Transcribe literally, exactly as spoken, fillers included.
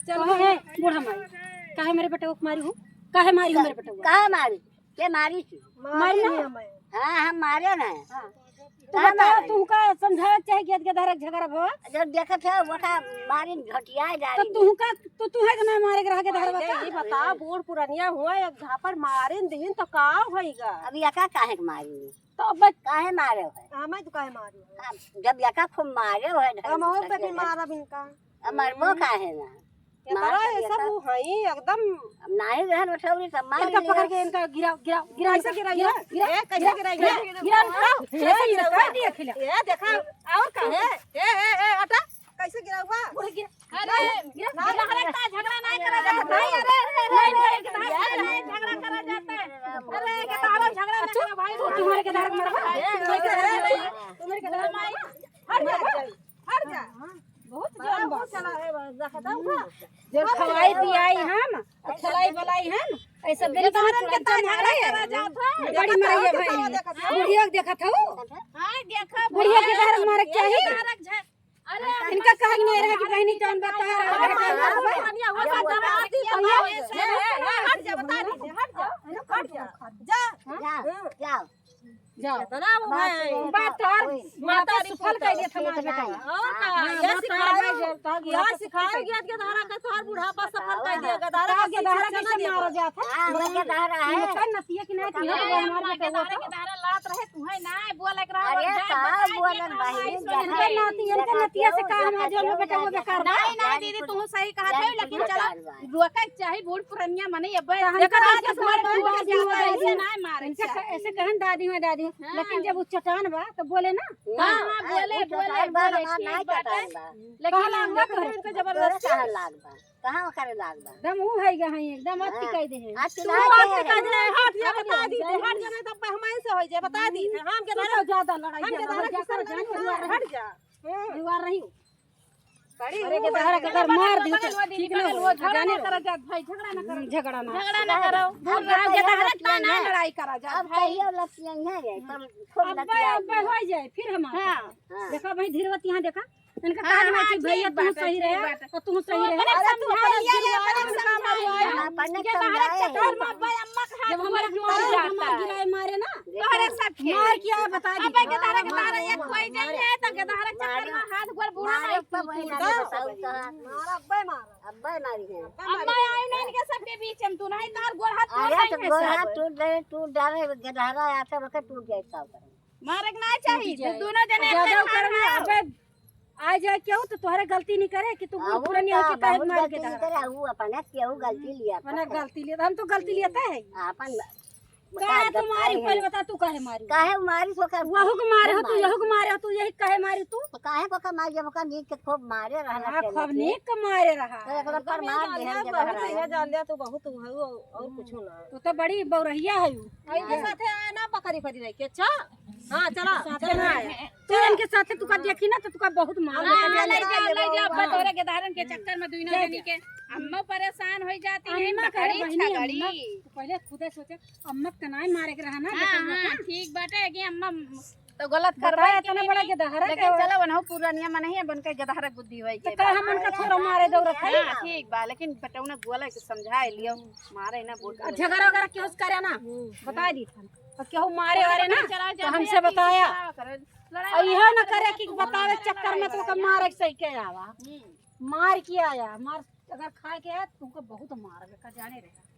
चलो, हे, बूढ़ा माई, काहे मेरे बेटे को मारी हो? काहे मारी हो मेरे बेटे को? काहे मारी? के मारी थी? मारी ना। हाँ, हम मारे ना। हाँ। तो काहे बताओ, मारे? तुमका समझावे के चाहे कि आज के धारा झगड़ा भवा? जब देखत है, वो का मारी घटिया जा तो रही। तुमका, तो तू है कि ना मारे के रह के धारा अरे, बता? ये बताओ, बूढ़ पुरनिया हुआ, एक झापड़ मारिन दीन तो का होइगा? अब यका काहे के मारी? तो अब काहे मारे है? हमें तो काहे मारी है? अब जब यका खूब मारे है, ढंग हम और से बेटी मारब इनका। अब मरबो काहे ना? केतना मार के ये सब देखा। वो हई एकदम। अब नाही रहन उठौरी सब मार इनका लिया। पकड़ के इनका गिरा, गिरा, गिरा, कैसे इनका गिराई? गिरा, गिरा, ए, कैसे गिरा, गिराई? गिरा, गिरा, गिरा, गिरा, ए, कैसे गिरा? गिरा, गिरा, गिरा। ए, देखा, और का है? ए, ए, ए, हटा। कैसे गिरा हुआ? पूरा गिरा। अरे, गिरा, गिरा, गिरा। झगड़ा नहीं करा जाता। नहीं, अरे, अरे, नहीं, नहीं, नहीं, झगड़ा करा जाता है। अरे, के तारो झगड़ा नहीं करा भाई, तू तुम्हारे के धार मरवा। तुम्हारे के धार मरवा। तुम्हारे के धार मरवा। हट जा, हट जा। बहुत बड़ा जान बा। चला है, बस, देखा था, उठा। जब खवाई पियाई हम, खिलाई बलाई हम, ऐसा दिन ये तो तुम धारन के तुरंत ताज मारे। झगड़ा करा जात है। बड़ी मरैया भाई। देखा था। बुढ़िया के देखत हो? हाँ, देखा बुढ़िया के धारन मारे के चाही। धारक झ-, अरे, इनका कहा नहीं रहा कि बहनी जान बता। अरे, अरे, अरे, अरे, अरे, अरे, हट जा, बता दीजिए, हट जा, हट जा। जा। जा, जाओ। जाओ। इतना वो बात है। रे। बात और वही। माता सुफल कह दिया था हमारे बेटा। और का? हाँ, ये बात सिखाए, और जो तो ये सिखाए गया कि धारा का तोहार बुढ़ापा सफल कह दिया, धारा का धारा कैसे मारा जाता है? हाँ, वो के धारा है। ये नतिया की नाती है, तो हमारे बेटा के धारा लड़त रहे, तुम्हें ना बोले के रहा, अरे, का बोलन भाई, इनके नाती, इनके नतिया से का हम जो बेटा वो बेकार बा। नहीं, नहीं, दीदी, तू सही कहा था, लेकिन चला, रोके के चाही, बूढ़ पुरनिया मने, अब तो हम देखो, कहा आज कि हमारे हमारे बूढ़ दादी हो, पुरनिया दादी। ऐसे ना मारे के चाही। ऐसे कहन दादी हो, दादी हो। हाँ। लेकिन जब उ चटान बा, तो बोले ना। हाँ, हाँ, हाँ, बोले, उ बोले, चटान बा, बोले, हमार ठीक नाई बात है। चटान बा। लेकिन कहाँ लाग बा, इनका तोरे? जबरदस्ती। तोरे कहाँ लाग बा? कहाँ ओकरे लाग बा? एकदम उ है गा, है एकदम अति हाँ। कह दे है। आज तू चिल्ला बात के कह दे, हट जा, बता दी, हट जा, नहीं तो बहमाई से हो जाए, बता दी। हम के तू तो ज्यादा लड़ाई हम के ज्यादा, ज्यादा, ज्यादा, हट जा। हम्म। दीवार रही। बड़ी अरे, वो के धारा है। के अगर मार दी तो बगल वाली, ठीक ना बगल हो, वो झगड़ा जाने ना दो। करा जात भाई, झगड़ा ना करो। हम्म, झगड़ा ना। झगड़ा ना करो। अब हम लोग के कहिया धारा लतियन ना है? लड़ाई करा जात अब भाई। कहिया लतियन है रे? तब खूब अब लतिया अब गया। हो जाए, फिर हम आते हाँ। हैं। हाँ। देखा भाई, धीरवती यहाँ देखा, इनका हाँ, कान में हाँ, कि भैया ठीक तू बात है, सही ठीक रहे बात है। और तू सही रहे। अपने अरे, तू समझाई, अपने ये अपने समझाई। समझाई। हाँ, अपने ये धारा समझाई। चक्कर में भाई अम्मा का जब हाथ हमारे मार मार मार गिराए मारे ना, देखा। तोहरे सब खेल। मार किया है, बता दी। अब के धारा के धारा एक कोई मारे। जाइए तो के धारा चक्कर में हाथ गोड़ बूढ़ा मारे मार पर वही तू ना बताओ तो। मारा अब्बे मारा। अब्बे मारी है। अम्मा आई नहीं इनके सबके बीच में, तू नहीं तार गोड़ हाथ टूट अरे तो जाएंगे गोड़ सब। हाथ टूट गए, टूट डाले, गदहरा आते वक्त टूट जाए, का करें? मारे के ना चाहिए, टूट जाए। दोनों जने ज्यादा अपने ऊपर में मारो। अबे आ जाए केहू तो तोहरे गलती नहीं करे कि तू बूढ़ अहू पुरानी का होके काहे बहुत मार के गलती नहीं डाला? करे, अहू अपने केहू गलती लिया अपने था। गलती लिया, हम तो गलती लिया था है। अपन काहे का तू मारी? गलती है? पहले बता, तू काहे मारी? काहे मारी तो का? वहू के मारे हो तू, मारी। यहू के मारे हो तू, यही काहे मारी तू? तो काहे को का मारी? जब ओका नीक के खूब मारे रहना हाँ, चाहिए खूब थे। नीक के मारे रहा। तो एकरा पर मार दे हम जब बहुत रहा। ये जान लिया तो बहुत हुआ और कुछ ना। तू तो बड़ी बौरहिया है यू। इनके साथे आया ना बकरी फरी रही के, अच्छा? हाँ, चला, साथे चला। ना आया। तू इनके साथे तू का देखी ना तो तू का बहुत मार हाँ, देता। ले जा, ले जा, अब तोरे के धारन के चक्कर में दुइनो ले जनी जा। के अम्मा परेशान हो जाती है, अम्मा करे बकरी बहिनी, छगड़ी। अम्मा, तू पहले खुदे सोचे, अम्मा के नाई मारे के रहा ना, हाँ, बेटा, हाँ, बेटा। ठीक बाटे कि अम्मा तो गलत बताया करवाई इतना कि बड़ा नहीं, गदहरा लेकिन के चलो, वनहु पुरानिया मन ही, अब उनके गदहरा बुद्धि होई तो के का बा। हम उनका थोड़ा मारे दौड़त है? हाँ, ठीक बा, लेकिन बेटौना गोला के समझाए लियो, मारे ना बोल। आ, झगड़ा वगैरह केहू से करे ना, बता दी हम। और केहू मारे वारे ना, चला, तो चला, हमसे चला, बताया। चला, करे। लड़ाई और यह ना करे कि बतावे चक्कर में तो ओकर मारे के सही के आवा। हम्म। मार के आया, मार अगर खाए के आया, तुमको बहुत मार का जाने रहे।